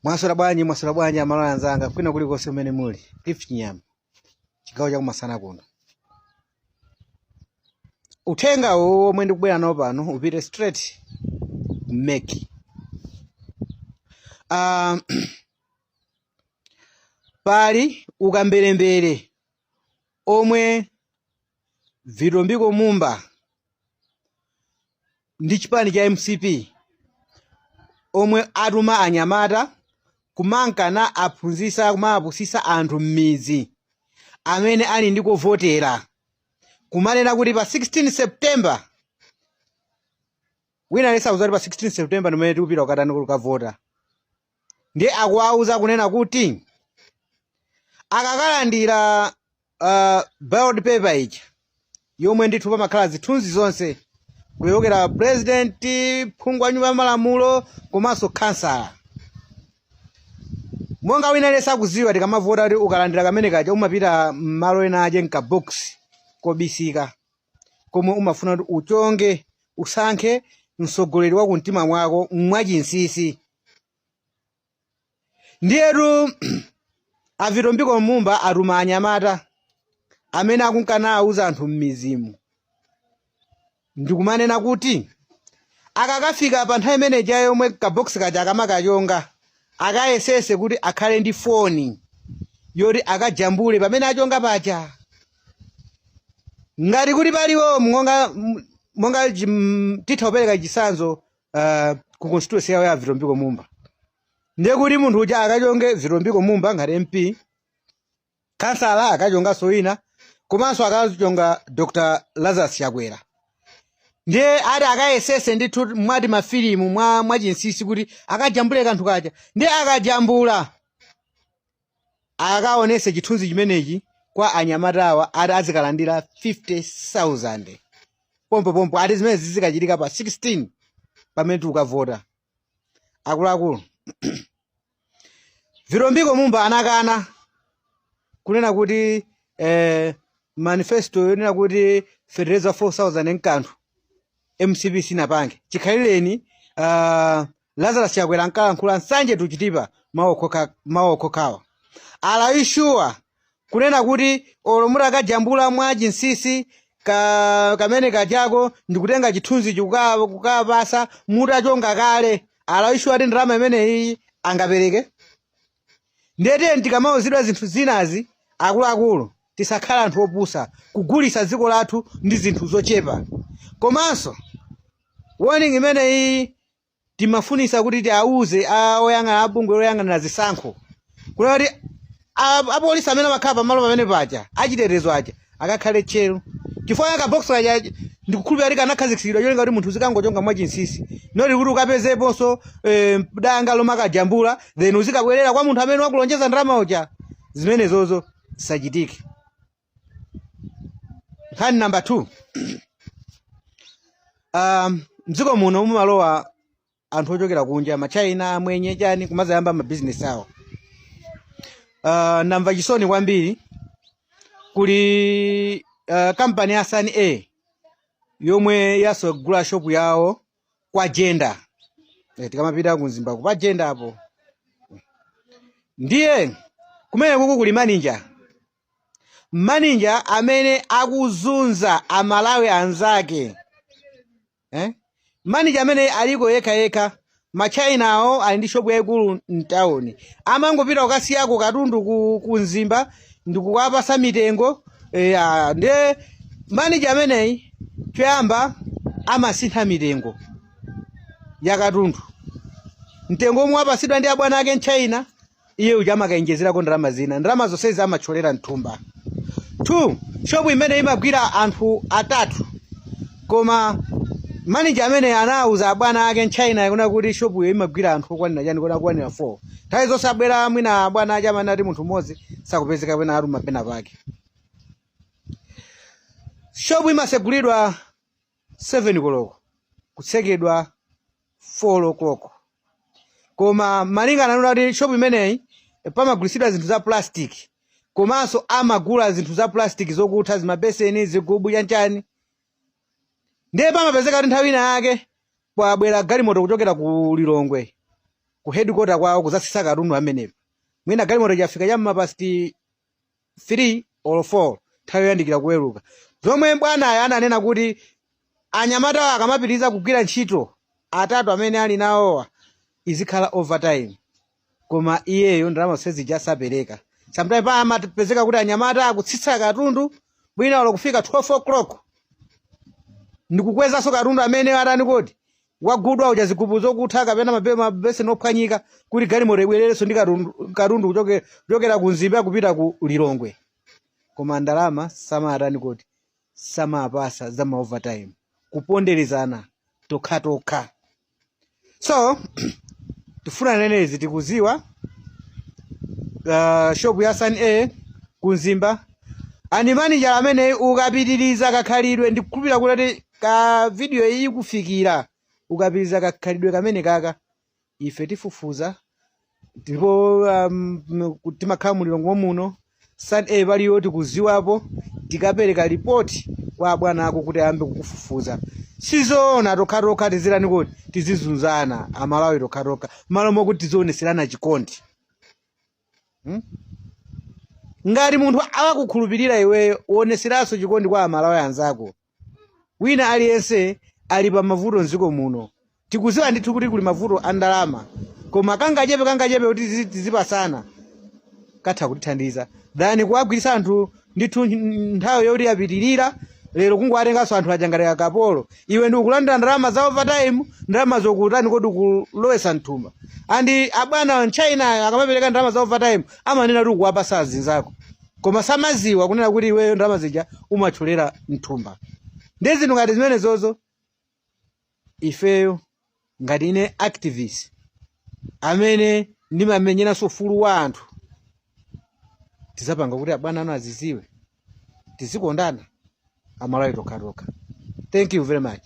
Mwaswera bwanji, mwaswera bwanji Amalawi anzanga kwina kulikonse kumene muli. Cliff Chinyama, chigawo chakumasana kuno. Uthenga uwu omwe ndikubwera nawo pano upite straight ku MEC. Pali ukamberembere omwe Vitumbiko Mumba ndi chipani cha MCP omwe atuma anyamata kumanka na aphunzisa kumapusisa anthu m'midzi amene ali ndi kovotera, kumanena kuti pa 16 September, wina aliyense akudziwa kuti pa 16 September ndimene tikupita kukatani, kukavota. Ndiye akuwauza kunena kuti akakalandira ballot paper ija yomwe ndithu pamakhala zithunzi zonse kuyokera president, phungu wa nyumba ya malamulo komanso khansala, monga wina aliyense akudziwa, tikamavota kuti ukalandira kamene kaja umapita mmalo ena ache mkabox kobisika komwe umafuna kuti uchonge, usankhe mtsogoleri wa kumtima mwako mwachinsinsi. Ndiyetu a Vitumbiko Mumba atuma anyamata amene akunkana auza anthu m'midzimu ndikumanena kuti akakafika pa nthawi imene ija yomwe kabox kaja akamakachonga, akayesese kuti akhale ndi foni yoti akajambule pamene achonga paja, ngati kuti paliwo monga titha kupereka chitsanzo ku constituency yawo ya Vitumbiko Mumba, ndiye kuti munthu uja akachonge Vitumbiko Mumba ngati MP, kansala akachonganso wina, komanso akachonga Dr Lazarus Chakwera. Ndiye ati akayesese ndithu mwati mafilimu mwachinsinsi kuti akajambule kanthu kaja. Ndiye akajambula akaonese chithunzi chimenechi kwa anyamatawa, ati azikalandira 50,000 pompopompo. Ati zimene zizikachitika pa 16 pamene tikukavota. Akuluakulu, Vitumbiko Mumba anakana kunena kuti manifesto yonena kuti fetereza 4000 nkanthu MCP sinapange. Chikhalireni Lazarus Chakwera ankalankhula Nsanje to Chitipa mawu okhokhawa ala ishuwa kunena kuti olo mutakajambula mwa chinsinsi kamene kajako ndikutenga chithunzi kukapasa mutachonga kale, ala ishuwa ati ndalama imeneyi angapereke. Ndiyete tikamauzidwa zinthu zinazi, akuluakulu, tisakhala anthu opusa kugulisa dziko lathu ndi zinthu zochepa. Komanso warning imeneyi timafunisa kuti tiauze oyang'ana abungwe loyang'anira zisankho kuti apolisi amene amakhala pamalo pamene paja, achitetezo aja, akakhale tcheru, chifukwa kabox kaja ndikukhulupirira kuti kanakhazikitsidwa cholinga kuti munthu uzikangochonga mwachinsinsi, not kuti ukapezeponso danga lomakajambula, then uzikabwerera kwa munthu amene wakulonjeza ndalama uja. Zimenezozo zisachitike. Nkhani namba 2, mdziko muno mumalowa anthu ochokera kunja, machina, amwenye, chani, kumazayamba mabizinesi awo. Ndamva chisoni kwambiri. Kuli kampani ya Sun A yomwe yasegula shopu yawo kwa Jenda, tikamapita ku Mzimba kwa Jenda apo. Ndiye kumene kuku kuli maninja amene akuzunza Amalawi anzake, eh? Maninja amene aliko yekha yekha, machina awo ali ndi shopu yayikulu mtawuni, amangopita kukasiyako katundu ku Mzimba ndikukapasa mitengo. Ndiye maninja ameneyi choyamba amasintha mitengo ya katundu. Mtengo omwe wapasidwa ndi abwana ake mchina, iye uja amakainjezerako ndalama zina. Ndalama zonsezi amatcholera mthumba. 2, shopu imene imagwira anthu atatu, koma manager amene anawuza abwana ake mchina kuna kuti shopuyo imagwira anthu okwanira chani, kodi akwanira 4. Nthawi zonse abwera mwina abwana ake amanena kuti munthu mmodzi sakupezeka pena atuma pena pake. Shopu imasegulidwa 7 koloko, kutsekedwa 4 o'clock, koma malingana ndi kuti shopu imeneyi pamagulitsidwa zinthu za plastic, komanso amagula zinthu za plastic zokutha, zimabeseni, zigubu, chanchani. Ndiye pamapezeka kuti nthawi ina yake kwabwera galimoto kuchokera ku Lilongwe. Ku headquarter kwawo kuzatsitsa katundu amenepo. Mwina galimoto yafika cham'ma past 3 or 4, nthawi yoyandikira kuweruka, zomwe bwanayo ananena kuti anyamata akamapitiriza kugwira ntchito atatu amene ali nawowa izikhala overtime, koma iyeyo ndalama zonse zija sapereka. Sometimes pa amapezeka kuti anyamata akutsitsa katundu bwina olo kufika 12 o'clock, ndikukwezanso katundu amene atani kodi wagudwa uja, zigubu zokutha kapena mabeseni ophwanyika, kuti galimoto ibwererenso ndi katundu kuchokera ku Mzimba kupita ku Lilongwe, koma ndalama samatani kodi, samapasa za ma overtime. Kuponderezana tokhatokha. So tifuna nenezi, tikuziwa shop ya San A ku Mzimba ani manager amene ukapitiriza kakhalidwe, ndikukhulupirira kuti ka video iyi ikufikira, ukapitiriza kakhalidwe kamene kaka, ife tifufuza. Ndipo timakhala mulilongwe muno, San A paliyo tikuziwapo, tikapereka ripoti kwa abwana ako kuti ayambe kukufufuza. Sizoona tokhatokha tizirani kuti tizizunzana Amalawi tokhatokha, malo mokuti tizioneserana chikondi, Ngati munthu akakukhulupirira iweyo, uoneseranso chikondi kwa Amalawi anzako. Wina aliyense ali pa mavuto mdziko muno. Tikuziwa ndithu kuti kuli mavuto a ndalama, koma kangachepe kangachepe kuti tizipasana katha kutithandiza than kuwagwiritsa anthu ndithu nthawi yoti yapitirira. Lero kungowatenganso anthu aja ngati akapolo. Iwe ndi ukulandira ndalama za overtime, ndalama zokutani kodi, kulowesa mthumba. And abwana mchina akamapereka ndalama za overtime amanena kuti ukuwapasa azinzako, koma samaziwa kunena kuti iweyo ndalama zija umatcholera mthumba. Ndi zinthu ngati zimene zozo ifeyo ngati ine activist amene ndimamenyeranso ufulu wa anthu tizapanga kuti abwana anu aziziwe. Tizikondana Amalawi tokhatokha. Thank you very much.